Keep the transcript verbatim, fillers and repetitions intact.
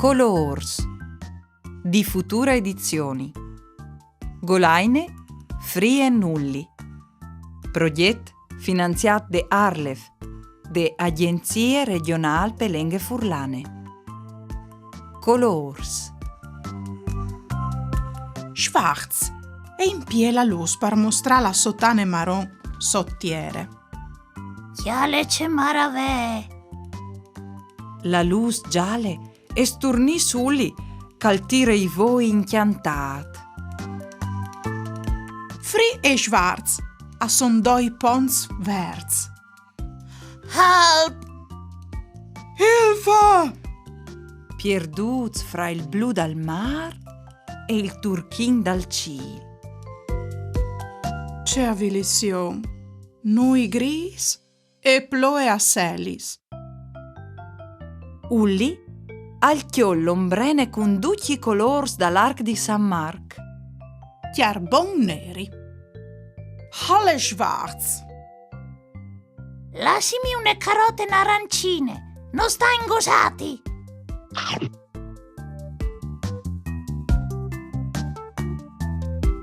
Colôrs di Futura Edizioni. Golaine Free e Nulli. Proget finanziât de ARLeF, de Agjenzie Regjonâl pe Lenghe Furlane. Colôrs. Schwarz e impiee la lûs par mostrâ la sô tane maron sot tiere. Cjale ce maravee! La lûs zale e sturnìs Uli, che al tire i voi incjantât. Free e Schwarz a son doi ponts verts. Help! Hilfe! Pierdûts fra il blu dal mâr e il turchin dal cîl. Ce avilizion! Nûi grîs e ploie a selis. Uli al cjol l'ombrene cun ducj i colôrs dal arc di San Marc. Cjarbon neri. Halle Schwarz! Lassimi une carote narancine, no sta ingosâti!